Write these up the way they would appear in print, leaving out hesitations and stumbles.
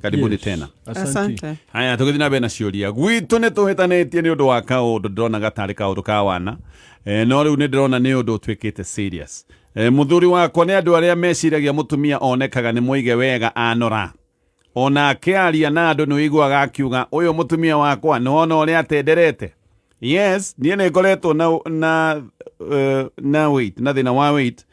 Karibuni tena. Asante. Haya, tũgĩthiĩ na mbere na ciũria gwitũ. Nĩ tũhĩtanĩtie nĩ ũndũ wa kaũndũ ndĩrona gatarĩ kaũndũ ka wana, no rĩu nĩ ndĩrona nĩ ũndũ ũtuĩkĩte serious. Mũthuri wakwa nĩ andũ arĩa meciragia mũtumia onekaga nĩ mũige wega anora. Ona akĩaria na andũ nĩ ũiguaga akiuga, "Ũyũ mũtumia wakwa, nĩ wona ũrĩa atenderete?" Yes, niĩ nĩ ngoretwo na weight, na thĩna wa weight.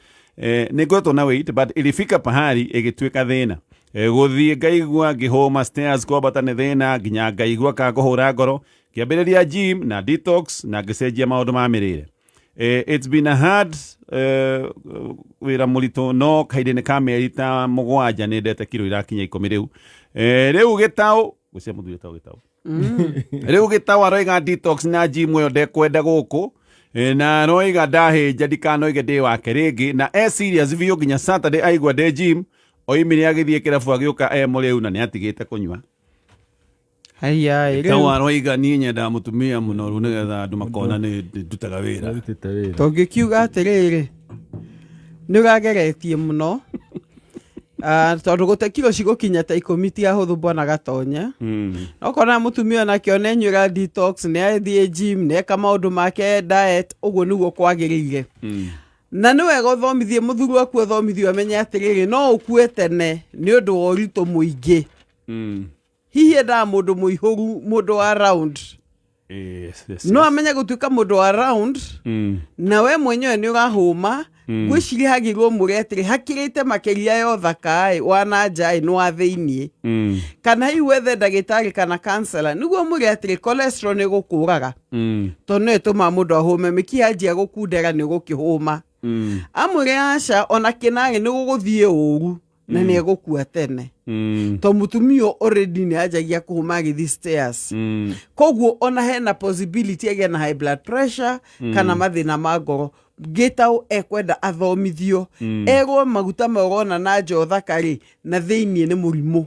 Nĩ ngoretwo na weight, but ilifika pahali ĩgĩtuĩka thĩna. Gũthiĩ ngaigua ngĩhũma stairs, kwambata nĩ thĩna, nginya ngaigua ka kũhũra ngoro. Ngĩambĩrĩria gym na detox na ngĩcenjia maũndũ ma mĩrĩre. It's been a hard wĩra mũritũ, no kahinda-inĩ ka mĩeri ta 7 nĩ ndete kiro irakinya 10 rĩu. Rĩu gĩtaũ gwĩcia mũthuri gĩtaũ gĩtaũ rĩu gĩtaũ aroiga detox na gym ĩyo ndekwenda gũkũ. Na aroiga ndahĩnja ndikanoige ndĩ wake rĩngĩ, na e serious biũ. Nginya Saturday aigua ndĩ gym oimire agĩthiĩ kĩrabu, agĩũka e mũrĩu na nĩ atigĩte kũnyua. Haiya. Gĩtaũ aroiga niĩ nyendaga mũtumia mũnoru nĩgetha andũ makona nĩ ndutaga wĩra. Arutĩte wĩra. Tũngĩkiuga atĩrĩrĩ, nĩ ũrageretie mũno. Tondũ gũte kiro cigũkinya ta 10 ti ahũthũ, bwana Gatonye. Nokona mũtumia onake ona enyuĩra detox, nĩ athiĩ gym, nĩ eka maũndũ make, diet, ũguo nĩguo kwagĩrĩire. Na nĩ wega ũthomithie mũthuri waku, ũthomithio amenye atĩrĩrĩ, no ũkue tene nĩ ũndũ wa ũritũ mũingĩ. Hihi endaga mũndũ mũihũru, mũndũ wa round? Yes. No amenye gũtuĩka mũndũ wa round na we mwenyewe nĩ ũrahũma. Ngwĩciria hagĩrĩirwo mũre atĩrĩ, hakĩrĩte makĩria ya ũthaka ĩ wa na nja ĩ nĩ wa thĩiniĩ. Kana hihi wethe ndagĩtarĩ kana counselor nĩguo mwĩre atĩrĩ, cholesterol nĩ gũkũraga tondũ no ĩtũmaga mũndũ ahũme, mĩkiha yanjia gũkundera nĩ ũgũkĩhũma. Amwĩre aca, ona kĩnarĩ nĩ gũgũthiĩ ũru na nĩ egũkua tene to mũtumia ũyũ already nĩ anjagia kũhũma agĩthiĩ stairs. Koguo ona hena possibility agĩe na high blood pressure kana mathĩna ma ngoro. Gĩtaũ ekwenda athomithio, erwo maguta ma ũrona na nja ũthaka rĩ, na thĩiniĩ nĩ mũrimũ.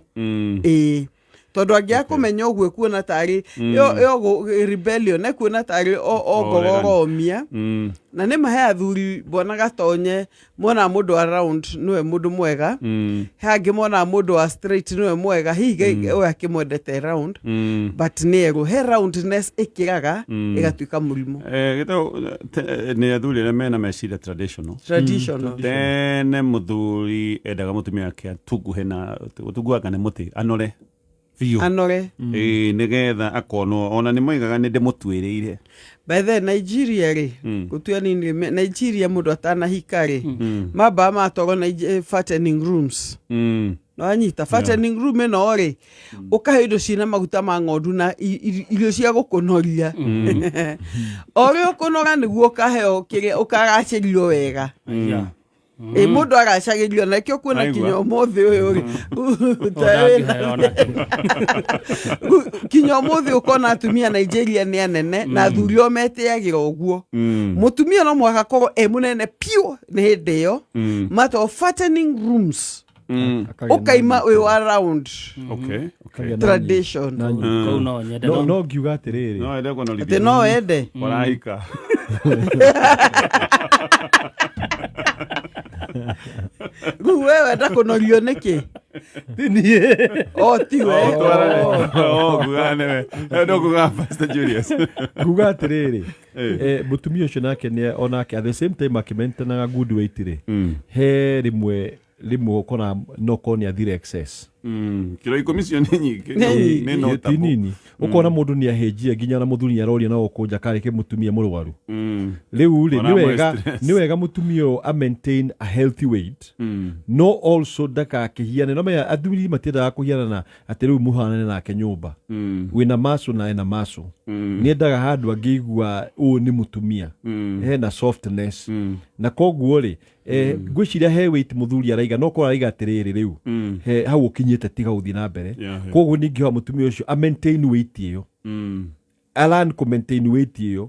Ĩĩ, tondũ angĩaga kũmenya ũguo, ekuona tarĩ yo rebellion, ekuona tarĩ o ngoro Ũregani. ũromia. Na nĩ mahe athuri, bwana Gatonye, monaga mũndũ wa round nĩwe mũndũ mwega. He angĩ monaga mũndũ wa straight nĩwe mwega. Hihi ũyũ akĩmwendete round, but nĩ erwo he roundness ĩkĩraga ĩgatuĩka mũrimũ. Gĩtaũ nĩ athuri arĩa mena meciria traditional. Traditional. Tene mũthuri endaga mũtumia wake atunguhe, na gũtunguhaga nĩ mũtĩ, anore biũ. Anore. Ĩĩ, nĩgetha akonwo ona nĩ moigaga nĩ ndĩmũtuĩrĩire. By the Nigeria rĩ, gũtua nini rĩ, Nigeria mũndũ atanahika rĩ, mambaga matwarwo fattening rooms. Nĩwanyita fattening room ĩno rĩ, ũkahe indo ciĩna maguta ma ng'ondu na irio cia gũkũnoria. O ũrĩa ũkũnora nĩguo ũkaheo kĩrĩa, ũkaracĩrio wega. Ĩ, mũndũ aracagĩrio na kĩo kuona. Aigua. Kinya ũmũthĩ ũyũ rĩ, ta Ndangĩheo onakĩo. Kinya ũmũthĩ ũkona atumia Nigeria nĩ anene na athuri o metĩagĩra ũguo. Mũtumia no mũhaka akorwo e mũnene piũ nĩ hĩndĩ ĩyo matwo fattening rooms. Ũkaima wĩ wa round. Tradition. Kau no nyende. No no ngiuga atĩrĩrĩ. No ende kũnorithio. Atĩ no wende. Ũrahika. Rĩu we wenda kũnorio nĩkĩ? Ti niĩ. O tiwe. Oh, nguga nĩwe. No nguga Pastor Julius. Nguga atĩrĩrĩ, mũtumia ũcio nake nĩ onake at the same time akĩmaintainaga good weight rĩ, he rĩmwe rĩmwe ũkora no korwo nĩ athire excess. Kiro 10 cio nĩ nyingĩ. Nĩ nyingĩ. Nĩ Ti notable. nini. Ũkona mũndũ nĩ ahĩnjie nginya na mũthuri nĩ aroria no ũkũnja karĩ kĩ mũtumia mũrwaru. Rĩu rĩ, nĩ Ũramũhe wega stress. nĩ wega mũtumia ũyũ a maintain a healthy weight, no also ndakakĩhiane. No menya athuri matiendaga kũhiana na atĩ rĩu mũhanane nake nyũmba wĩna maco na ena maco. Nĩ endaga handũ angĩigua ũyũ nĩ mũtumia hena softness. Na koguo rĩ, ngwĩciria he weight mũthuri araiga, no korwo araiga atĩrĩrĩ, rĩu he hau ũkinyĩte, tiga gũthiĩ na mbere. Koguo ningĩhoya mũtumia ũcio a maintain weight ĩyo, alan kũ maintain weight ĩyo,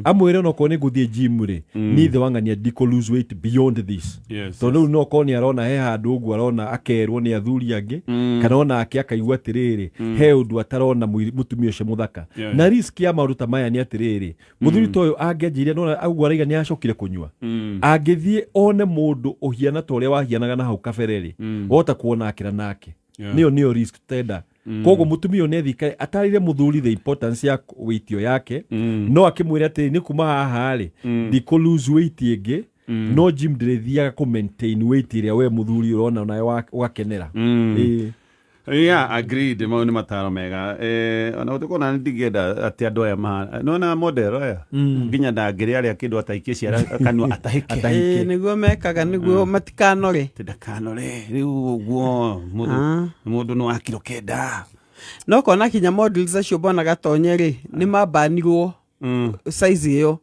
amwĩre onokorwo nĩ ngũthiĩ gym rĩ, niĩ the wang'ania ndikũ lose weight beyond this. Tondũ rĩu no korwo nĩ arona he handũ ũguo arona akerwo nĩ athuri angĩ, kana onake akaigua atĩrĩrĩ, he ũndũ atarona mũtumia ũcio mũthaka. Na risk ya maũndũ ta maya nĩ atĩrĩrĩ, mũthuri ta ũyũ angĩanjĩire nona ũguo araiga nĩ acokire kũnyua, angĩthiĩ one mũndũ ũhiana ta ũrĩa wahianaga na hau kabere rĩ, wahota kuona akĩra nake. Nĩyo nĩyo risk tenda. Koguo mũtumia ũyũ nĩathikare atarĩre mũthuri the importance ya weight ĩyo yake, no akĩmwĩre atĩ nĩ kuma haha rĩ, ndikũ lose weight ĩngĩ, no gym ndĩrĩthiaga kũ maintain weight ĩrĩa we mũthuri ũrona nawe ũgakenera. Ĩĩ. Yeah, agreed. Mau nĩ mataro mega. Ona gũtuĩka ona nĩ ndingĩenda atĩ andũ aya nona model aya nginya ndangĩrĩa arĩa kĩndũ ataikie ciara kanua atahĩke. Ĩĩ, nĩguo mekaga nĩguo matikanore. Atĩ ndakanore rĩu ũguo mũndũ. Mũndũ nĩ wa kiro 9. No kona kinya models acio mbona gatonye rĩ, nĩ mabanirwo size ĩyo.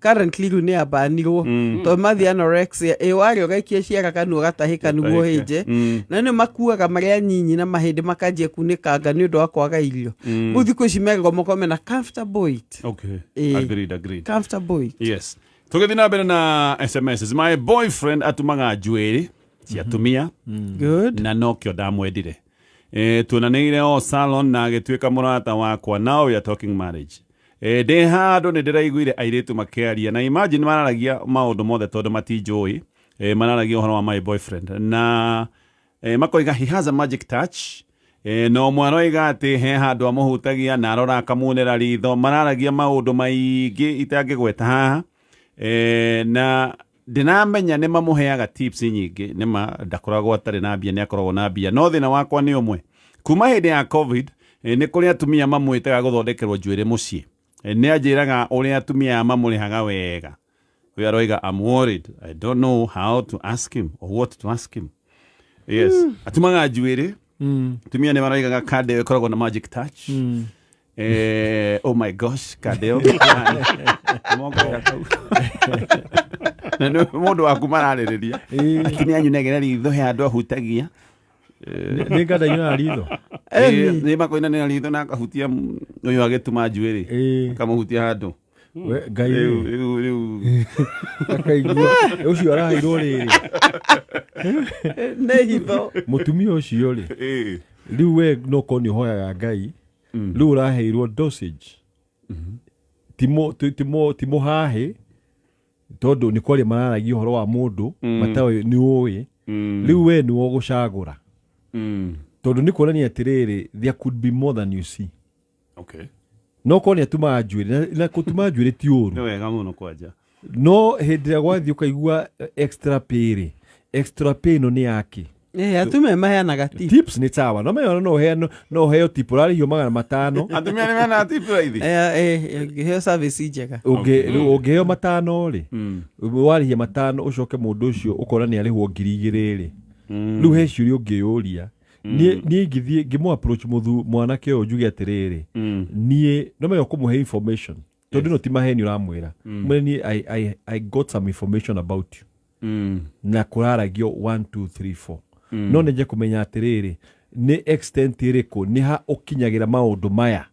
Currently rĩu nĩ yabanirwo tondũ mathiĩ anorexia ĩ warĩa ũgaikia ciara kanua gatahĩka nĩguo ũhĩnje. Na nĩ makuaga marĩa nyinyi na mahĩndĩ makanjia kunĩkanga nĩ ũndũ wa kwaga irio. Rĩu thikũ ici meragwo makorwo mena comfortable weight. Ĩĩ. Agreed. Comfortable weight. Yes, tũgĩthiĩ na mbere na SMS. My boyfriend atumaga njuĩrĩ cia atumia. Good. Na nokĩo ndamwendire. Tuonanĩire o salon na agĩtuĩka mũrata wakwa. Now we are talking marriage. Ndĩ handũ nĩ ndĩraiguire airĩtu makĩaria, na imagine mararagia maũndũ mothe tondũ matinjũĩ. Mararagia ũhoro wa my boyfriend na makoiga he has a magic touch. Na ũmwe aroiga atĩ he handũ amũhutagia na arora akamunĩra ritho. Mararagia maũndũ maingĩ itangĩgweta haha. Na ndĩramenya nĩ mamũheaga tips nyingĩ. Nĩma ndakoragwo atarĩ na mbia, nĩ akoragwo na mbia, no thĩna wakwa nĩ ũmwe. Kuma hĩndĩ ya COVID, nĩ kũrĩ atumia mamwĩtaga gũthondekerwo njuĩrĩ mũciĩ. Nĩ anjĩraga ũrĩa atumia aya mamũrĩhaga wega. Ũyũ aroiga, "I'm worried. I don't know how to ask him or what to ask him." Yes, atumaga njuĩrĩ. Atumia nĩ maroigaga kanda ĩyo ĩkoragwo na magic touch. Oh my gosh, kanda ĩyo Nĩmongerera kau. Na nĩ mũndũ waku mararĩrĩria atĩ nĩ anyunagĩra ritho, he handũ ahutagia. Nĩ nganda inyuaga ritho. Nĩ makoinanĩra ritho na akahutia ũyũ agĩtuma njuĩrĩ. Akamũhutia handũ. We, Ngai. Rĩu Akaigua ũcio araheirwo rĩrĩ. Nĩ hitho. Mũtumia ũcio rĩ, rĩu we no korwo nĩ ũhoyaga Ngai, rĩu ũraheirwo dosage ti mũhahĩ, tondũ nĩ kwaria mararagia ũhoro wa mũndũ mataũĩ nĩ ũĩ. Rĩu we nĩwe ũgũcagũra, tondũ nĩ kuonania atĩrĩrĩ, there could be more than you see. No korwo nĩ atumaga njuĩrĩ na gũtuma njuĩrĩ ti ũru. Nĩ wega mũno kwanja. No hĩndĩ ĩrĩa gwathiĩ ũkaigua extra pay rĩ, extra pay ĩno nĩ yake? Atumia maheanaga tip. Tips nĩ sawa, no menya no ũheano, no ũheo tip ũrarĩhio 500. Atumia nĩ mena tip raithi. Ũngĩheo service njega. Rĩu ũngĩheo 500 rĩ, warĩhia 500, ũcoke mũndũ ũcio ũkona nĩ arĩhwo 2000 rĩ, rĩu he ciũria ũngĩyũria. Niĩ ingĩthiĩ ngĩmũ approach mũthu mwanake ũyũ njuge atĩrĩrĩ, niĩ no menya ũkũmũhe information, tondũ ĩno ti maheni ũramwĩra. Mwĩre niĩ I got some information about you na kũraragio 1 2 3 4, no nĩnje kũmenya atĩrĩrĩ, nĩ extent ĩrĩkũ, nĩ ha ũkinyagĩra maũndũ maya,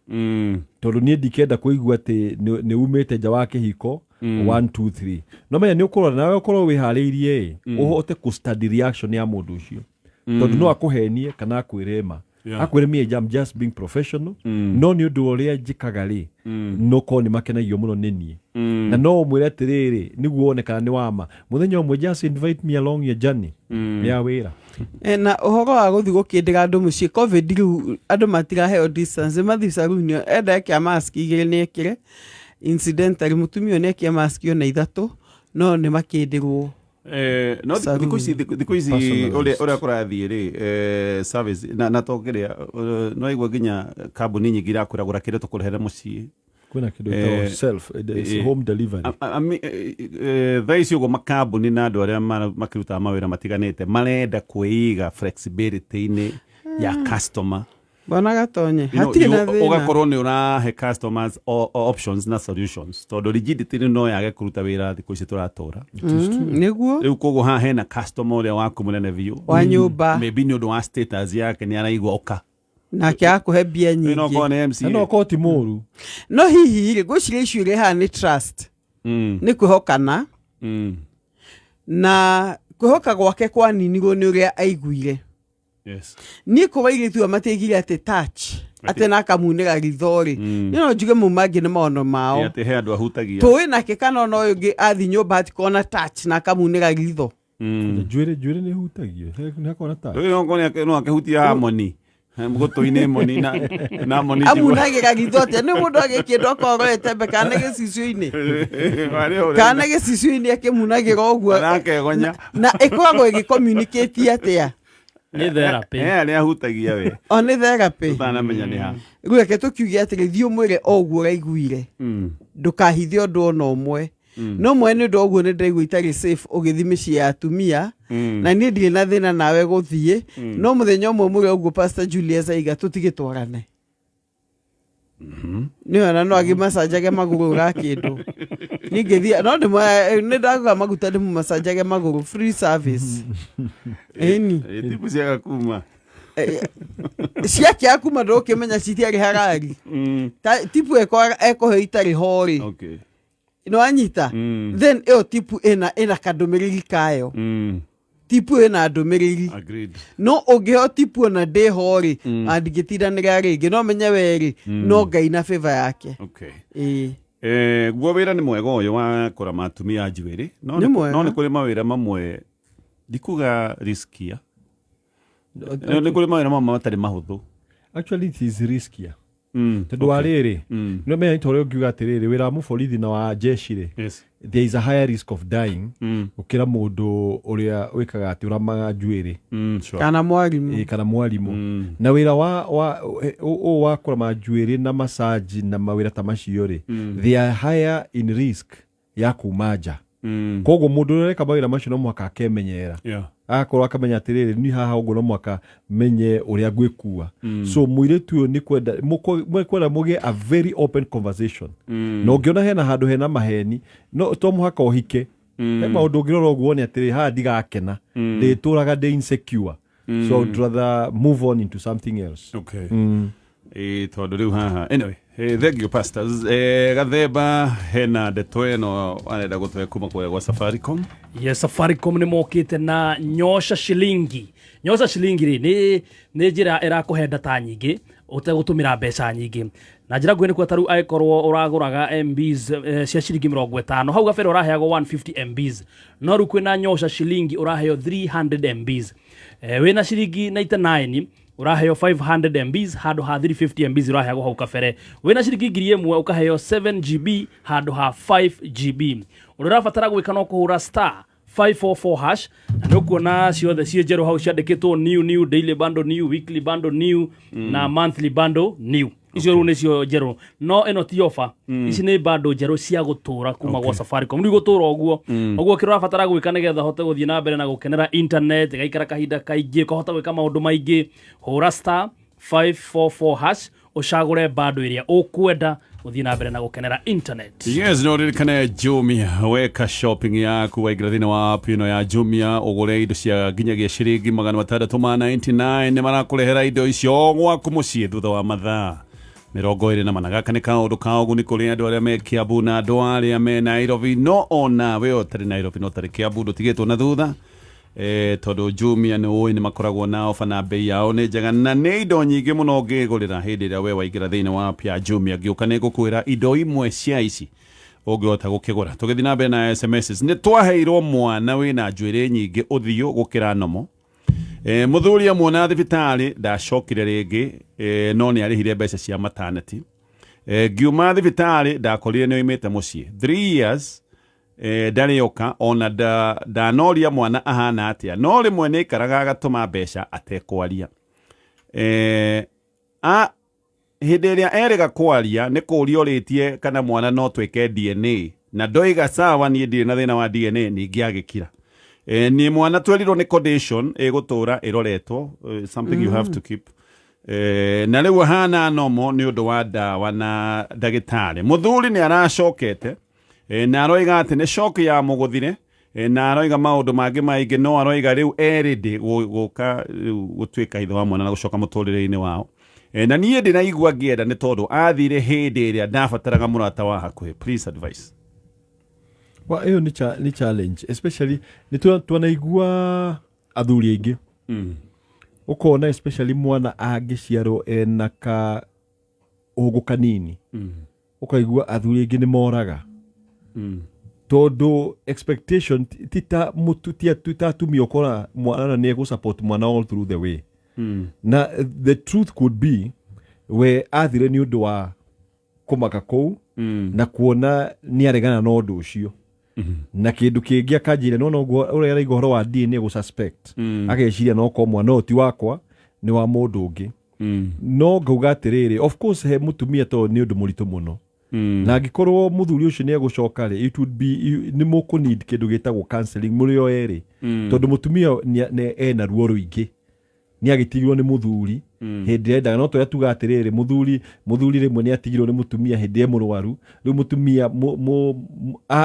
tondũ niĩ ndikenda kũigua atĩ nĩ umĩte nja wa kĩhiko 1 2 3. No menya nĩ ũkũrora nawe ũkorwo wĩharĩirie ĩ ũhote kũ study reaction ya mũndũ ũcio, tondũ no akũhenie kana akwĩre ma. Akwĩre me I'm just being professional, no nĩ ũndũ wa ũrĩa njĩkaga rĩ, no korwo nĩ makenagio mũno nĩ niĩ. Na no ũmwĩre atĩrĩrĩ, nĩguo wone kana nĩ wama, mũthenya ũmwe just invite me along your journey ya wĩra. Na ũhoro wa gũthiĩ gũkĩndĩra andũ mũciĩ, COVID rĩu andũ matiraheo distance, mathiĩ saruni enda ekia mask igĩrĩ nĩ ekĩre. Incidentally, mũtumia ũyũ nĩ ekia mask ona ithatũ, no nĩ makĩndĩrwo. No thikũ ici Personalized. ũrĩa kũrathiĩ rĩ, service na to kĩrĩa no igua nginya kambuni nyingĩ irakwĩra gũra kĩndũ tũkũrehere mũciĩ. Kwĩna kĩndũ gĩtagwo self it's home delivery. Thaa ici ũguo makambuni na andũ arĩa makĩrutaga mawĩra matiganĩte marenda kwĩiga flexibility-inĩ ya customer. Bwana Gatonye, hatirĩ na thĩna. Ũgakorwo nĩ ũrahe customers options na solutions, tondũ rigidity no yage kũruta wĩra thikũ ici tũratũra. Nĩguo. Rĩu koguo haha hena customer ũrĩa waku mũnene biũ wa nyũmba. Maybe nĩ ũndũ wa status yake nĩ araigua ũka nake akũhe mbia no nyingĩ. korwo nĩ MCA. Na no korwo ti mũru. No hihi rĩ, ngwĩciria icio irĩ haha nĩ trust, nĩ kwĩhokana, na kwĩhoka gwake kwaninirwo nĩ ũrĩa aiguire. Niĩ kũrĩa airĩtu aya matiaigire atĩ touch, atĩ na akamunĩra ritho rĩ, niĩ no njuge mau mangĩ nĩ maono mao. Nĩ atĩ he andũ ahutagia. Tũĩ nake kana ona ũyũ ũngĩ athi nyũmba hatikorwo na touch na akamunĩra ritho. Njuĩrĩ nĩ hutagio nĩ hakoragwo na touch. Rĩu no no akĩhutia harmony gũtũ-inĩ moni na moni Amunagĩra ritho atĩa? Nĩ mũndũ agĩkĩndwo akorwo arorete mbere kana gĩcicio-inĩ, kana gĩcicio-inĩ akĩmunagĩra ũguo. Arakegonya. Na ĩkoragwo ĩgĩcommunicate atĩa? Nĩ therapy. Arĩa ahutagia we. O nĩ therapy. Ũtanamenya nĩ ha. Rĩu reke tũkiuge atĩrĩ, thiĩ ũmwĩre o ũguo ũraiguire, ndũkahithe ũndũ ona ũmwe. No mwe nĩ ũndũ wa ũguo nĩ ndaigua itarĩ safe ũgĩthiĩ mĩciĩ ya atumia, na niĩ ndirĩ na thĩna nawe gũthiĩ, no mũthenya ũmwe mũrĩ ũguo Pastor Julius aiga tũtigĩtwarane nĩ ona no agĩmacanjage magũrũ ũrakĩndũ niĩ ngĩthiĩ no nĩ ndagũra maguta ndĩmũmacanjage magũrũ, free service, ĩni. Tipu ciaga kuma. Ciakĩaga kuma ndũkĩmenya citiarĩ harari. Tipu ekũhe itarĩ ho rĩ, nĩwanyita? Then ĩyo tipu ĩna kandũmĩrĩri kayo. Tipu ĩna ndũmĩrĩri. Agreed. No ũngĩheo tipu ona ndĩho rĩ, ndingĩtindanĩra rĩngĩ, no menye werĩ no Ngai na favor yake. Ĩĩ. Guo wĩra nĩ mwega ũyũ wa kũrama atumia njuĩrĩ, no Nĩ mwega. No nĩ kũrĩ mawĩra mamwe ndikuga riskia, nĩ kũrĩ mawĩra mamwe matarĩ mahũthũ. Actually, it is riskier tondũ wa rĩrĩ, no menya nĩ ta ũrĩa ũngiuga atĩrĩrĩ, wĩra wa mũborithi na wa jeshi rĩ, there is a higher risk of dying gũkĩra mũndũ ũrĩa wĩkaga atĩ ũramaga njuĩrĩ. Kana mwarimũ. Ĩ, kana mwarimũ. Na wĩra wa ũũ wa kũrama njuĩrĩ na massage na mawĩra ta macio rĩ, they are higher in risk ya kuma nja. Koguo mũndũ ũrĩa ũreka mawĩra macio no mũhaka akemenyerera, agakorwo akamenya atĩrĩrĩ, ni haha ũguo no mũhaka menye ũrĩa ngwĩkua. So mũirĩtu ũyũ nĩ kwenda kwenda mũgĩe a very open conversation, na ũngĩona hena handũ hena maheni, no to mũhaka ũhike. He maũndũ ũngĩrora ũguo wone atĩrĩ, haha ndigakena, ndĩtũraga ndĩ insecure, so I would rather move on into something else. Okay. Tondũ rĩu haha, anyway, thank you, pastors. Gathemba hena ndeto ĩno arenda gũtũhe kuma kũrĩa gwa Safaricom. Yes, Safaricom nĩ mokĩte na Nyosha Shilingi. Nyosha Shilingi rĩ, nĩ njĩra ĩrakũhe data nyingĩ ũtegũtũmĩra mbeca nyingĩ. Na njĩra nguhĩ nĩ kuga tarĩu angĩkorwo ũragũraga MBs cia ciringi 50 hau gabere ũraheagwo 150 MBs, no rĩu kwĩna Nyosha Shilingi ũraheo 300 MBs. Wĩna ciringi 99 ũraheo 500 MBs handũ ha 350 MBs ũraheagwo hau kabere. Wĩna ciringi 1000 ũkaheo 7 GB handũ ha 5 GB. Ũrĩa ũrabatara gwĩka no kũhũra *544# na nĩ ũkuona ciothe ciĩ njerũ hau ciandĩkĩtwo new, new daily bundle, new weekly bundle, new na monthly bundle new. Icio rĩu nĩcio njerũ, no ĩno ti offer. Ici nĩ bundle njerũ cia gũtũra kuma gwa Safaricom. Rĩu gũtũra ũguo ũguo kĩrĩa ũrabatara gwĩka nĩgetha ũhote gũthiĩ na mbere na gũkenera internet ĩgaikara kahinda kaingĩ, ũkahota gwĩka maũndũ maingĩ, hũra *544# ũcagũre bundle ĩrĩa ũkwenda ũthiĩ na mbere na gũkenera internet. Yes, no ririkane Jumia, weka shopping yaku waingĩra thĩinĩ wa app ĩno ya Jumia ũgũre indo cia nginyagia ciringi 699, nĩ marakũrehera indo icio gwaku mũciĩ thutha wa mathaa 24. Gaka nĩ kaũndũ ka ũguni kũrĩ andũ arĩa me Kiambu na andũ arĩa me Nairobi, no ona we ũtarĩ Nairobi no ũtarĩ Kiambu ndũtigĩtwo na thutha. Tondũ Jumia nĩ ũĩ nĩ makoragwo na ofa na bei yao nĩ njega na nĩ indo nyingĩ mũno ũngĩgũrĩra hĩndĩ ĩrĩa we waingĩra thĩinĩ wa app ya Jumia. Ngĩũka nĩ ngũkwĩra indo imwe cia ici ũngĩhota gũkĩgũra. Tũgĩthiĩ na mbere na SMSs, nĩ twaheirwo mwana wĩna njuĩrĩ nyingĩ ũthiũ gũkĩra nomo. Mũthuri amuona thibitarĩ ndacokire rĩngĩ, no nĩ arĩhire mbeca cia maternity. Ngiuma thibitarĩ ndakorire nĩ oimĩte mũciĩ 3 years, ndarĩ oka ona ndanoria mwana ahana atĩa, no rĩmwe nĩ aikaraga agatũma mbeca atekwaria. Hĩndĩ ĩrĩa erĩga kwaria nĩ kũũria ũrĩtie kana mwana no twĩke DNA, na ndoiga sawa, niĩ ndirĩ na thĩna wa DNA, ningĩ agĩkira. Niĩ mwana twerirwo nĩ condition ĩgũtũra ĩroretwo, something you have to keep. Na rĩu ahana nomo nĩ ũndũ wa ndawa na ndagĩtarĩ. Mũthuri nĩ aracokete, na aroiga atĩ nĩ shock ya mũgũthire, na aroiga maũndũ mangĩ maingĩ, no aroiga rĩu erĩndĩ gũka rĩu gũtuĩka ithe wa mwana na gũcoka mũtũrĩre-inĩ wao. Na niĩ ndĩraigua ngĩenda nĩ tondũ athire hĩndĩ ĩrĩa ndabataraga mũrata wa hakuhĩ. Please advice. Wa ĩyo nĩ challenge, especially nĩ twanaigua athuri aingĩ. Ũkona especially mwana angĩciarwo ena ka ũgũ kanini, ũkaigua athuri aingĩ nĩ moraga. Tondũ expectation ti ta mũtu ti ta atumia ũkora mwana nĩ egũ support mwana all through the way. Na the truth could be we athire nĩ ũndũ wa kũmaka kũu na kuona nĩ aregana na ũndũ ũcio na kĩndũ kĩngĩ akanjĩra no noguo ũrĩa araigua ũhoro wa DNA gũ suspect, ageciria no korwo mwana ũyũ ti wakwa, nĩ wa mũndũ ũngĩ. No ngauga atĩrĩrĩ, of course he mũtumia to nĩ ũndũ mũritũ mũno, na angĩkorwo mũthuri ũcio nĩ egũcoka rĩ, it would be nĩ mũkũ need kĩndũ gĩtagwo counseling mũrĩ o erĩ, tondũ mũtumia ena ruo rũingĩ nĩ agĩtigirwo nĩ mũthuri hĩndĩ ĩrĩa endaga. No tũrĩa tuga atĩrĩrĩ, mũthuri rĩmwe nĩ atigirwo nĩ mũtumia hĩndĩ ĩrĩa mũrwaru. Rĩu mũtumia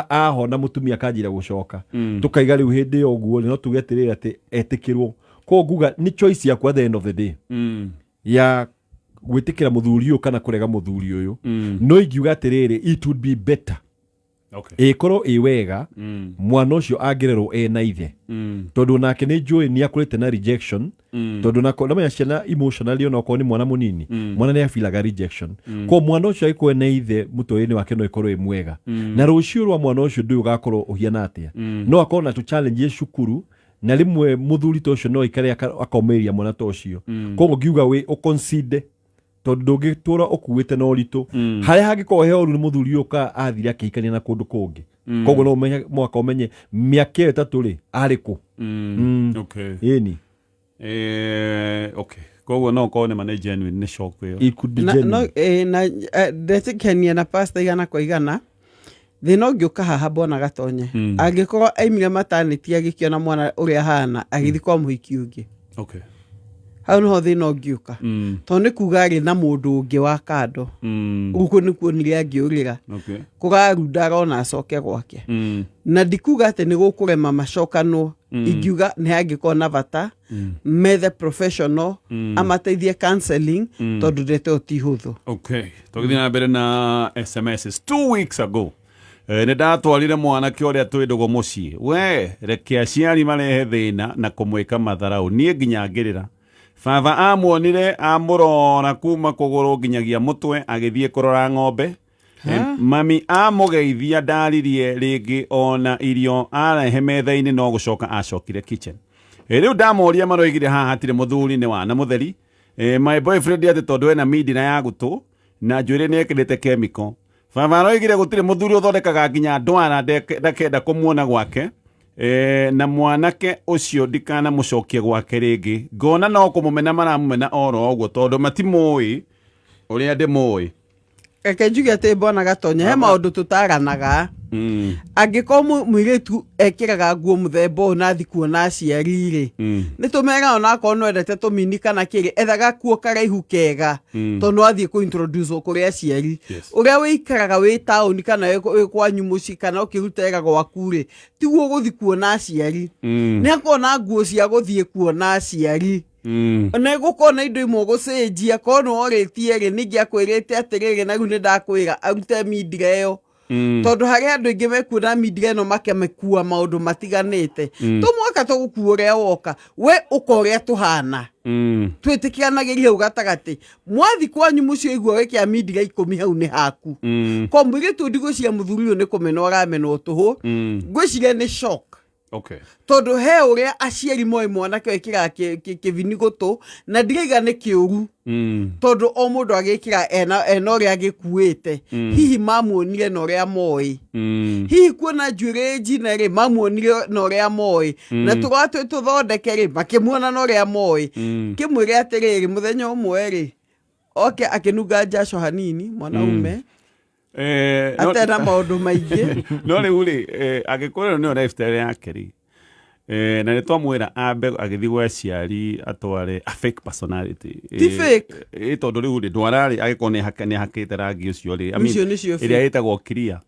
ahona, mũtumia akanjĩra gũcoka, tũkaiga rĩu hĩndĩ ĩyo ũguo rĩ, no tuge atĩrĩrĩ atĩ etĩkĩrwo. Koguo nguga nĩ choice yaku at the end of the day ya gwĩtĩkĩra mũthuri ũyũ kana kũrega mũthuri ũyũ. No ingiuga atĩrĩrĩ, it would be better ĩkorwo ĩ wega mwana ũcio angĩrerwo ena ithe, tondũ nake nĩ njũĩ nĩ akũrĩte na rejection, tondũ nako namenya ciana emotionally, ona okorwo nĩ mwana mũnini, mwana nĩ abilaga rejection. Ko mwana ũcio angĩkorwo ena ithe mũtũrĩre-inĩ wake no ĩkorwo ĩ mwega. Na rũciũ rwa mwana ũcio ndũĩ ũgakorwo ũhiana atĩa. No akorwo na tũ challenge cukuru, na rĩmwe mũthuri ta ũcio no aikare akomĩrĩria mwana ta ũcio. Koguo ngiuga wĩ ũconsider, tondũ ndũngĩtũra ũkuĩte na ũritũ harĩa hangĩkorwo he ũru nĩ mũthuri ũyũ ka athire akĩhikania na kũndũ kũngĩ. Koguo no ũmenye, mwaka ũmenye mĩaka ĩyo 3 rĩ, arĩ kũ. Ĩni. Okay, koguo no korwo nĩ ma nĩ genuine, nĩ shock ĩyo. It could be na, genuine. no, na ndetĩkania na pastor 100%. Thĩna ũngĩũka haha, mbona gatonye, angĩkorwo aimire maternity agĩkĩona mwana ũrĩa ahana, agĩthiĩ kwa mũhiki ũngĩ, hau nĩho thĩna ũngĩũka, tondũ nĩ kuga arĩ na mũndũ ũngĩ wa kando. Gũkũ nĩkuo nire angĩũrĩra kũrarunda arona acoke gwake. Na ndikuga atĩ nĩ gũkũrema macokanwo. Ingiuga nĩ hangĩkorwo na bata methe professional amateithie counseling, tondũ ndeto ĩyo ti hũthũ. Okay, tũgĩthiĩ na mbere na SMS. 2 weeks ago nĩ ndatwarire mwanake ũrĩa twĩ ndũgũ mũciĩ. We reke aciari marehe thĩna na kũmwĩka matharau, niĩ nginya ngĩrĩra. Baba amuonire amũrora kuma kũgũrũ nginyagia mũtwe, agĩthiĩ kũrora ng'ombe. Mami amũgeithia ndaririe rĩngĩ, ona irio arehe metha-inĩ no gũcoka acokire kitchen. Rĩu ndamoria maroigire haha hatirĩ mũthuri, nĩ wana mũtheri. My boyfriend atĩ tondũ ena mindira ya gũtũ na njuĩrĩ nĩ ekĩrĩte chemical. Baba aroigire gũtirĩ mũthuri ũthondekaga nginya ndwara ndakenda kũmuona gwake. Na mwanake ũcio ndikanamũcokie gwake rĩngĩ. Ngona no kũmũmena maramũmena oro ũguo, tondũ matimũĩ ũrĩa ndĩmũĩ. Reke njuge atĩ mbona gatonya he maũndũ tũtaranaga. Angĩkorwo mũirĩtu ekĩraga nguo mũthemba ũyũ na athi kuona aciari rĩ, nĩ tũmeraga onakorwo no endete tũmini kana kĩrĩ, ethaga kuo karaihu kega, tondũ no athiĩ kũ introduce kũrĩ aciari. Ũrĩa wĩikaraga wĩ taũni kana wĩ kwanyu mũciĩ kana ũkĩruta wĩra gwaku rĩ, tiguo gũthi kuona aciari. Nĩ akorwo na nguo cia gũthiĩ kuona aciari, na gũkorwo na indo imwe gũcenjia. Korwo nĩ worĩtie rĩ, ningĩ akwĩrĩte atĩrĩrĩ, na rĩu nĩ ndakwĩra arute mindira ĩyo, tondũ harĩ andũ aingĩ mekuona mindira ĩno makĩmĩkua maũndũ matiganĩte. To mwaka tũgũkua ũrĩa woka we ũka ũrĩa tũhana, twĩtĩkĩranagĩria hau gatagatĩ. Mwathi kwanyu mũciĩ ũigua wĩkĩra mindira 10, hau nĩ haku. Ko mũirĩtu ndigwĩciria mũthuri ũyũ nĩ kũmenwo aramenwo tũhũ. Ngwĩciria nĩ shock, tondũ he ũrĩa aciari moĩ mwanake wĩkĩraga kĩbini gũtũ, na ndiraiga nĩ kĩũru, tondũ o mũndũ agĩkĩra ena ũrĩa agĩkuĩte. Hihi mamuonire na ũrĩa moĩ, hihi kuona njuĩrĩ njine rĩ, mamuonire na ũrĩa moĩ, na tũrwa twĩ tũthondeke rĩ, makĩmuona na ũrĩa moĩ. Kĩmwĩre atĩrĩrĩ, mũthenya ũmwe rĩ, oke akĩnunga njaco hanini mwanaume atena maũndũ maingĩ. No rĩu rĩ, angĩkorwo ĩyo nĩyo lifestyle yake rĩ, na nĩ twamwĩra ambe agĩthiĩ gwa aciari atware a fake personality. Ti fake. Tondũ rĩu rĩ, ndwara rĩ, angĩkorwo nĩ hakĩte rangi ũcio rĩ, I mean, Icio nĩcio ĩrĩa ĩtagwo clear.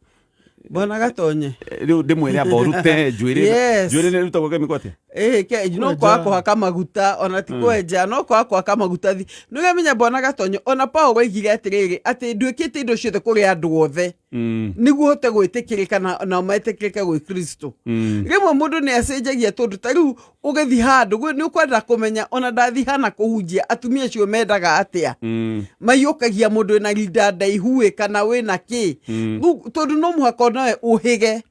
Bwana gatonye. Rĩu ndĩmwĩre amba ũrute njuĩrĩ. Njuĩrĩ nĩ ĩrutagwo chemical atĩa? Ĩĩ, no kwaga kũhaka maguta ona ti kwenja, no kwaga kũhaka maguta thi nĩ ũramenya bwana Gatonyo, ona Paul oigire atĩrĩrĩ, atĩ nduĩkĩte indo ciothe kũrĩ andũ othe nĩguo hote gwĩtĩkĩrĩka na metĩkĩrĩke gwĩ Kristo. Rĩmwe mũndũ nĩ acenjagia, tondũ ta rĩu ũgĩthiĩ handũ nĩ ũkwenda kũmenya, ona ndathi hana kũhunjia, atumia acio mendaga atĩa, maiyũkagia mũndũ wĩna rinda ndaihu ĩ kana wĩna kĩ. Rĩu tondũ no mũhaka onawe ũhĩge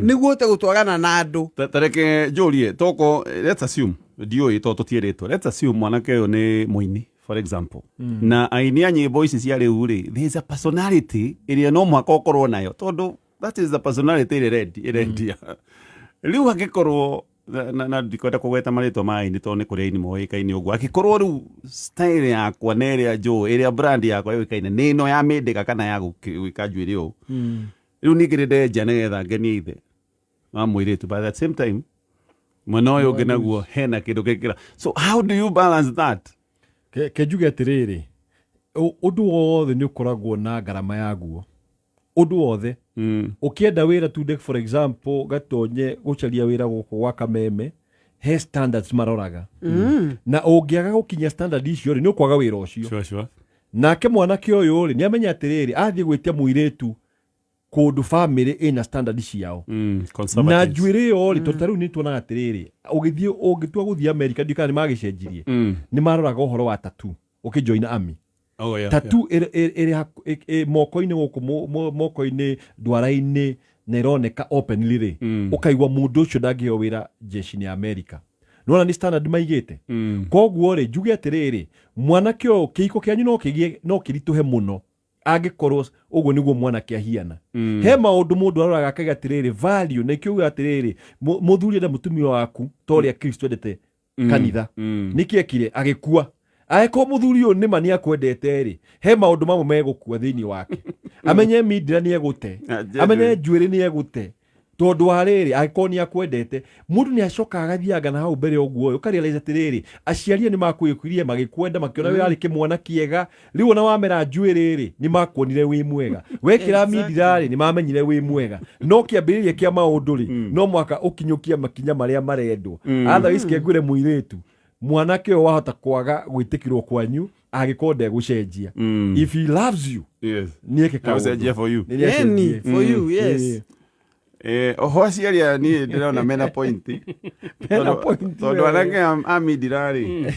nĩguo ũhote gũtwarana na andũ. Tareke njũrie toko, let's assume, ndiũĩ to tũtiĩrĩtwo, let's assume mwanake ũyũ nĩ mũini, for example, na aini a nyĩmbo ici cia rĩu rĩ, there is a personality ĩrĩa no mũhaka ũkorwo nayo, tondũ that is the personality ĩrĩa ĩrendia rĩu. Angĩkorwo na ndikwenda kũgweta marĩtwa ma aini tondũ nĩ kũrĩ aini moĩkaine ũguo, angĩkorwo rĩu style yakwa na ĩrĩa njũĩ, ĩrĩa brand yakwa yũĩkaine nĩ ĩno ya mĩndĩga kana ya gwĩka njuĩrĩ ũũ, rĩu ningĩ nĩ ndenja nĩgetha ngenie ithe wa mũirĩtu, but at the same time mwena ũyũ ũngĩ naguo hena kĩndũ gĩkĩra, so how do you balance that? Ke njuge atĩrĩrĩ, ũndũ wothe nĩ ũkoragwo na ngarama yaguo, ũndũ wothe. Ũkĩenda wĩra tude, for example, Gatonye gũcaria wĩra gũkũ gwa Kameme, he standards maroraga, na ũngĩaga gũkinyia standard icio rĩ, nĩ ũkwaga wĩra ũcio. Nake mwanake ũyũ rĩ, nĩ amenya atĩrĩrĩ, athiĩ gwĩtia mũirĩtu kũndũ family ĩna standard ciao na Conservatives. Njuĩrĩ ĩyo rĩ, tondũ ta rĩu nĩ tuonaga atĩrĩrĩ, ũgĩthiĩ, ũngĩtua gũthiĩ America, ndiũ kana nĩ magĩcenjirie, nĩ maroraga ũhoro wa tattoo ũkĩjoin army. Oh, yeah. Tattoo ĩrĩ moko-inĩ gũkũ, moko-inĩ, ndwara-inĩ, na ĩroneka openly rĩ, ũkaigua mũndũ ũcio ndangĩheo wĩra jeshi-inĩ ya America. Nĩwona nĩ standard maigĩte. Koguo rĩ, njuge atĩrĩrĩ, mwanake ũyũ, kĩhiko kĩanyu no kĩgĩe, no kĩritũhe mũno angĩkorwo ũguo nĩguo mwanake ahiana. He maũndũ mũndũ aroraga akaiga atĩrĩrĩ, value na ikiuga atĩrĩrĩ, mũthuri enda mũtumia waku ta ũrĩa Kristo endete kanitha. Nĩkĩ ekire? Agĩkua. Angĩkorwo mũthuri ũyũ nĩma nĩ akwendete rĩ, he maũndũ mamwe megũkua thĩinĩ wake, amenye mindira nĩ egũte, Ah, genuine. amenye njuĩrĩ nĩ egũte, tondũ wa rĩrĩ, angĩkorwo nĩ akwendete, mũndũ nĩ acokaga agathianga na hau mbere ũguo, ũkarealize atĩrĩrĩ, aciari nĩ makwĩkirie magĩkwenda, makĩona wĩ warĩ kĩmwana kĩega. Rĩu ona wamera njuĩrĩ rĩ, nĩ makuonire wĩ mwega. Wekĩra mindira rĩ, nĩ mamenyire wĩ mwega. No kĩambĩrĩria kĩa maũndũ rĩ, no mwaka ũkinyũkie makinya marĩa marendwo. Otherwise, kengwĩre mũirĩtu, mwanake ũyũ wahota kwaga gwĩtĩkĩrwo kwanyu angĩkorwo ndegũcenjia. If he loves you, nĩeke. Egũcenjia for you. Eni, for you, yes. Oho aciari aya niĩ ndĩrona mena point. Mena point, tondũ we. anake a mindira rĩ,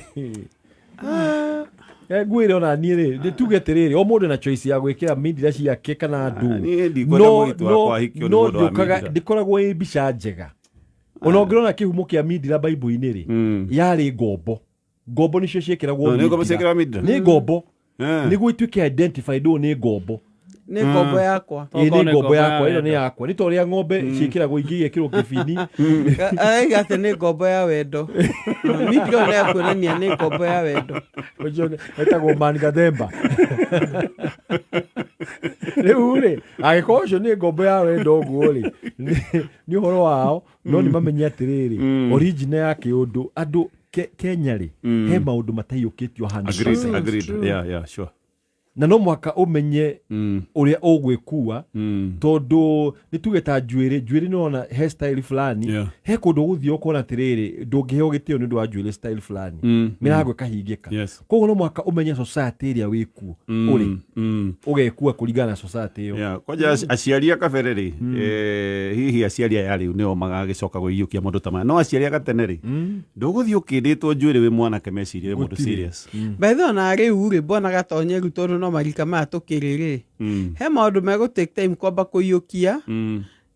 Ngwĩre ona niĩ rĩ, nĩ tuge atĩrĩrĩ, o mũndũ na choice ya gwĩkĩra mindira ciake kana ndũ. Niĩ ndikwenda mũirĩtu wakwa ahikio nĩ No mũndũ wa ndiũkaga mindira. ndĩkoragwo ĩ mbica njega. Ona ũngĩrora kĩhumo kĩa mindira Bible-inĩ rĩ, yarĩ ngombo. Ngombo nĩcio ciĩkĩragwo No, nĩ ngombo mindira. ciĩkĩragwo mindira? Nĩ ngombo, nĩguo ituĩke identified ũũ nĩ ngombo. Nĩ ngombo yakwa. Ĩ, Tokorwo nĩ nĩ ngombo ngombo ya yakwa ĩno, nĩ wendo. yakwa, nĩ ta ũrĩa ng'ombe ciĩkĩragwo, ingĩ igekĩrwo kĩbini. Araiga atĩ nĩ ngombo ya wendo. Mindira ĩyo nĩ ya kuonania nĩ ngombo ya wendo. Ũcio etagwo Man Gathemba. Rĩu rĩ, angĩkorwo ũcio nĩ ngombo ya wendo ũguo rĩ, nĩ ũhoro wao, no nĩ mamenye atĩrĩrĩ, origin ya kĩũndũ andũ Kenya rĩ, he maũndũ mataiyũkĩtio 100%. Agreed, agreed. Yeah, sure. Na no mwaka ũmenye ũrĩa ũgwĩkua, tondũ nĩ tuge ta njuĩrĩ, njuĩrĩ nĩ wona he style fulani, he kũndũ ũgũthiĩ ũkona atĩrĩrĩ, ndũngĩheo gĩtĩo nĩ ũndũ wa njuĩrĩ style fulani, mĩrango ĩkahingĩka. Koguo no mwaka ũmenye society ĩrĩa wĩkuo ũrĩ, ũgekua kũringana na society ĩyo. Yeah, kwanja aciari a kabere rĩ, hihi aciari aya rĩu nĩo magagĩcoka gwĩiyũkia maũndũ ta maya, no aciari a gatene rĩ, ndũgũthiĩ ũkĩndĩtwo njuĩrĩ wĩ mwanake mecirie wĩ mũndũ Gũtirĩ. serious. By the way, ona rĩu rĩ, mbona Gatonye rĩu, tondũ no marika maya tũkĩrĩ rĩ, he maũndũ megũ take time kwamba kũiyũkia,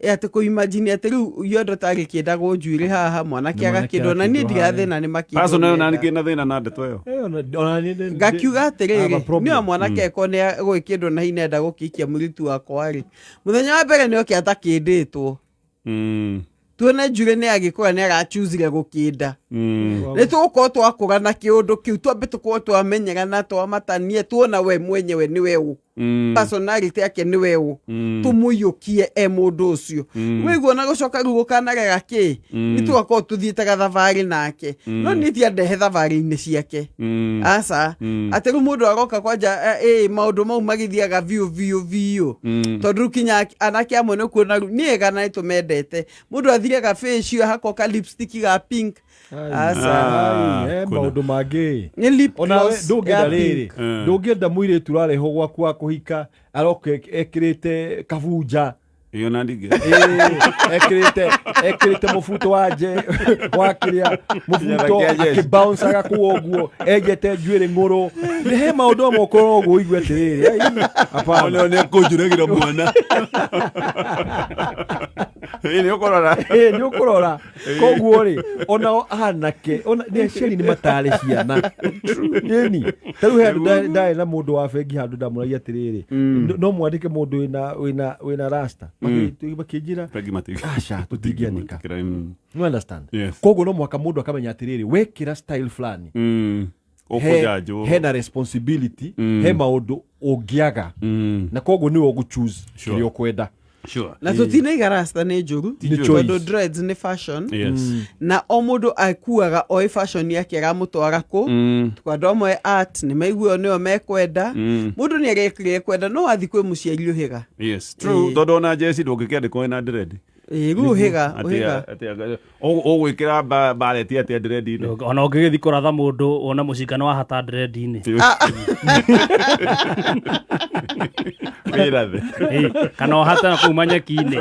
ĩ atĩ kũimagine atĩ rĩu yondo tarĩ kĩndagwo njuĩrĩ haha, mwanake Na mwanake agakĩndwo, na niĩ agakĩndwo harĩa. ndirathĩna nĩ makĩndwo Personal na menda. nĩkĩ na thĩna na ndeto ĩyo? Ona niĩ Ngakiuga I have a atĩrĩrĩ, problem. nĩo mwanake eko nĩ gwĩkĩndwo na hinya enda gũkĩikia mũirĩtu wakwa rĩ, mũthenya wa mbere nĩ oke atakĩndĩtwo, tuone njuĩrĩ nĩ agĩkũra, nĩ agachuzire gũkĩnda. Nĩ tũgũkorwo twakũra na kĩũndũ kĩu, twambe tũkorwo twamenyerana, twamatanie, tuona we mwenyewe nĩ we ũ. Personality yake nĩ weũ, tũmũiyũkie e mũndũ ũcio wĩguo na gũcoka rĩu gũkanarega kĩ nĩ tũgakorwo tũthiĩte gathabarĩ nake, no niĩ ti andehe thabarĩ-inĩ ciake, aca, atĩ rĩu mũndũ aroka kwanja ĩ maũndũ mau magĩthiaga biũ biũ biũ, tondũ rĩu kinya anake amwe nĩ kuona rĩu nĩ ega na nĩ tũmendete, mũndũ athire gafacial hakoka lipstick ga pink, aca. Ah, Ai, he kuna. maũndũ mangĩ. Nĩ lip Onawe gloss ndũngĩenda ya rĩrĩ, pink. ndũngĩenda mũirĩtu ũrarehwo gwaku wa kũhika aroka ekĩrĩte kabunja. Iyo na ndingĩ. Ĩĩ, ekĩrĩte mũbuto wa nje wa kĩrĩa mũbuto Kĩa jeshi. akĩbouncaga kũu ũguo enjete njuĩrĩ ng'ũrũ. Nĩ he maũndũ amwe ũkorwo ũguo ũigue atĩrĩrĩ, ai, hapana. Nĩ kũnjũragĩra mwana. Ĩ nĩ ũkũrora. Ĩ, nĩ ũkũrora. Koguo rĩ, onao anake ona nĩ aciari nĩ matarĩ ciana ĩni. Ta rĩu he handũ ndarĩ na mũndũ wa bengi handũ ndamũragia atĩrĩrĩ, no mwandĩke mũndũ wĩna rasta? Makĩnjĩra, Bengi matingĩ. "Aca, tũtingĩandĩka." You understand? Yes. Koguo no mũhaka mũndũ akamenya atĩrĩrĩ, wekĩra style fulani Ũkũjanjwo. hena responsibility, he maũndũ ũngĩaga, na koguo nĩwe ũgũ-choose kĩrĩa ũkwenda. Na tũtinaiga rasta nĩ njũru, Nĩ tondũ choice. dreads nĩ fashion, na o mũndũ akuaga oĩ fashion yake ĩramũtwara kũ. Kwa andũ amwe art nĩ maiguo nĩo mekwenda, mũndũ nĩ arekire ekwenda, no wathiĩ kwĩ mũciari ũhĩga. Yes, true, tondũ ona jeci ndũngĩkĩandĩkwo wĩna dread. Ĩ, rĩu ũhĩga ũhĩga. Atĩ ũgwĩkĩra bareti atĩa dread-inĩ? Ona ũngĩgĩthiĩ kũratha mũndũ wona mũcingano wa hata dread-inĩ. Wĩrathe. Ĩ, kana ũhate na kũu manyeki-inĩ.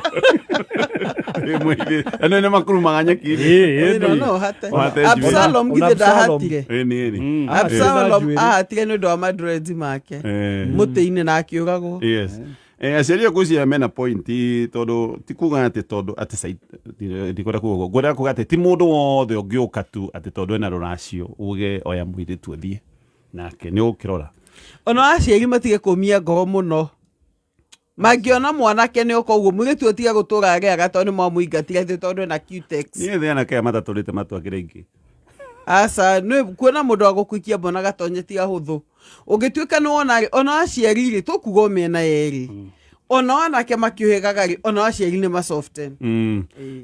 Ĩno nĩ makurumaga nyeki-inĩ. Ĩ, Ĩ, no ĩ, no ũhate. Ũhate njuĩrĩ. Absalom Ona githĩ Absalom. ndahatire? Ĩ, nĩ ĩrĩ. Absalom Njuĩrĩ. ahatire nĩ ũndũ wa madreads make mũtĩ-inĩ na akĩũragwo. Yes. Aciari aku cia mena point, tondũ ti kuga atĩ tondũ atĩ ndikwenda kuga ũguo, ngwenda kuga atĩ ti mũndũ wothe ũngĩũka tu atĩ tondũ ena rũracio uge oya mũirĩtu ũthiĩ nake, nĩ ũgũkĩrora. Ona aciari matige kũmia ngoro mũno mangĩona mwanake nĩ oka ũguo, mũirĩtu atige gũtũra arĩaga tondũ nĩ mwamũingatire atĩ tondũ ena cutex. Niĩ thĩ anake aya matatũrĩte matwakĩra ingĩ. Aca, nĩ kuona mũndũ wa gũkũikia mbona gatonye ti ahũthũ. Ũngĩtuĩka nĩ wona rĩ, ona aciari rĩ, tũkuga o mĩena yerĩ, ona anake makĩũhĩgaga rĩ, ona aciari nĩ masoften.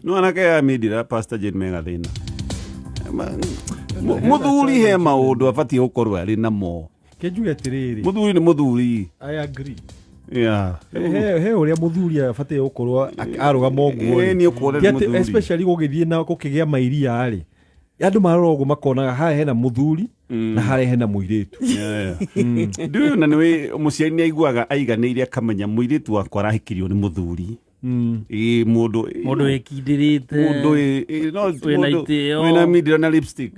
No anake aya mindira Pastor Jane mega thĩna. Mũthuri he maũndũ abatiĩ gũkorwo arĩ namo. Kĩnjuge atĩrĩrĩ, Mũthuri nĩ mũthuri. I agree. Yeah. He ũrĩa mũthuri abatiĩ gũkorwo arũgama ũguo Ĩ, rĩ. nĩ ũkuona Ti nĩ atĩ mũthuri. Especially gũgĩthiĩ na gũkĩgĩa mairia rĩ, andũ marora ũguo makonaga haha hena mũthuri na harĩa hena mũirĩtu. Ndiũĩ ona nĩwĩ mũciari nĩ aiguaga aiganĩire akamenya mũirĩtu wakwa arahikirio nĩ mũthuri. Ĩ, mũndũ Mũndũ wĩkindĩrĩte. Mũndũ no Wĩna mũndũ itĩo. wĩna mindira na lipstick.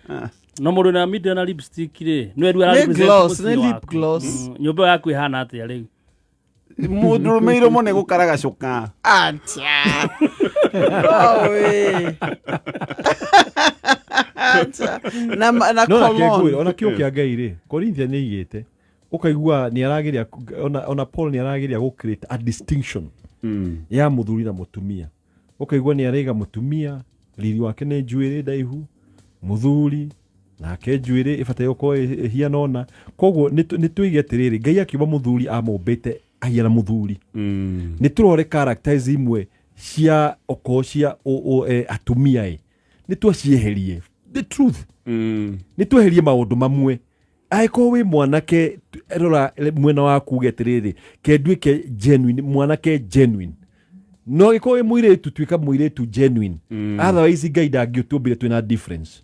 Ah. No mũndũ wĩna mindira na lipstick rĩ, nĩwe rĩu Nĩ ara-represent gloss, mũciĩ nĩ lip waku. gloss. Nyũmba ĩyo yaku ĩhana atĩa rĩu? Mũndũ rũme iromo nĩ gũkaragacũka. Acha, no way, acha, na No na kĩngwĩra cologne. ona kĩo kĩa Ngai rĩ, Corinthian nĩ igĩte ũkaigua nĩ arageria, ona Paul nĩ arageria gũ create a distinction ya mũthuri na mũtumia. Ũkaigua nĩ araiga mũtumia riri wake nĩ njuĩrĩ ndaihu, mũthuri nake njuĩrĩ ĩbataire gũkorwo ĩhiana ũna. Koguo nĩ tũige atĩrĩrĩ, Ngai akiuga mũthuri amũmbĩte ahiana mũthuri. Nĩ tũrore characters imwe cia okorwo cia atumia ĩ, nĩ twacieherie, the truth, nĩ tweherie maũndũ mamwe. Angĩkorwo wĩ mwanake, rora mwena waku uge atĩrĩrĩ, ke nduĩke genuine mwanake, genuine. No angĩkorwo wĩ mũirĩtu, tuĩka mũirĩtu genuine. Otherwise Ngai ndangĩũtũmbire twĩna difference.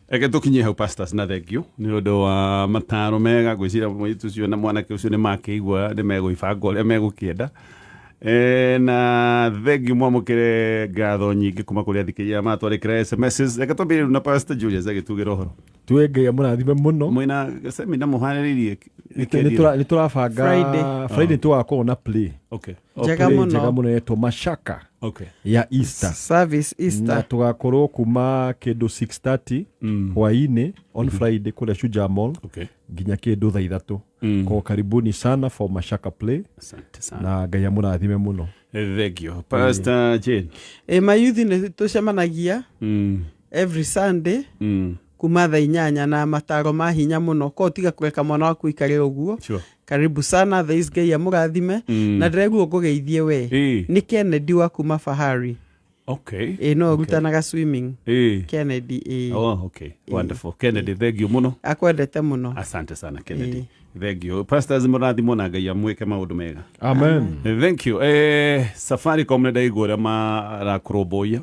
Reke tũkinye hau, pastors, na thengio nĩ ũndũ wa mataro mega. Ngwĩciria mũirĩtu ũcio na mwanake ũcio nĩ makĩigua nĩ megũibanga ũrĩa megũkĩenda. Na thengio, mwamũkĩre ngatho nyingĩ kuma kũrĩ athikĩrĩria matwarĩkĩra SMSs. Reke twambĩrĩrie rĩu na Pastor Julius agĩtugĩra ũhoro. Tuwe Ngai amũrathime mũno. Mwĩna semina mũharĩrĩirie? Nĩ tũrabanga. Friday. Friday tũgakorwo na play. Njega Play mũno. njega mũno yetwo Mashaka ya Easter. Service Na Easter. tũgakorwo kuma kĩndũ 6:30 hwainĩ on Friday kũrĩa Shujaa Mall nginya kĩndũ thaa 3. Ko karibuni sana for Mashaka play. Asante sana. Na Ngai amũrathime mũno. Thank you, Pastor Jane. Ĩ, mayuthi nĩ tũcemanagia every Sunday. Kuma thaa 8 na mataro ma hinya mũno ko tiga kũreka mwana waku ikare ũguo. Karibu sana thaa ici, Ngai amũrathime. Na ndĩraigua ngũgeithie we. Nĩ Kennedy wa kuma Fahari. Ĩ no ũrutanaga swimming. Kennedy, ĩ. Oh, okay. Wonderful. Kennedy, thank you mũno. Akwendete mũno. Asante sana, Kennedy. Thank you. Pastors, mũrathimwo na Ngai amwĩke maũndũ mega. Amen. Thank you. Safaricom nĩ ndaigua ũrĩa marakũrũmbũiya.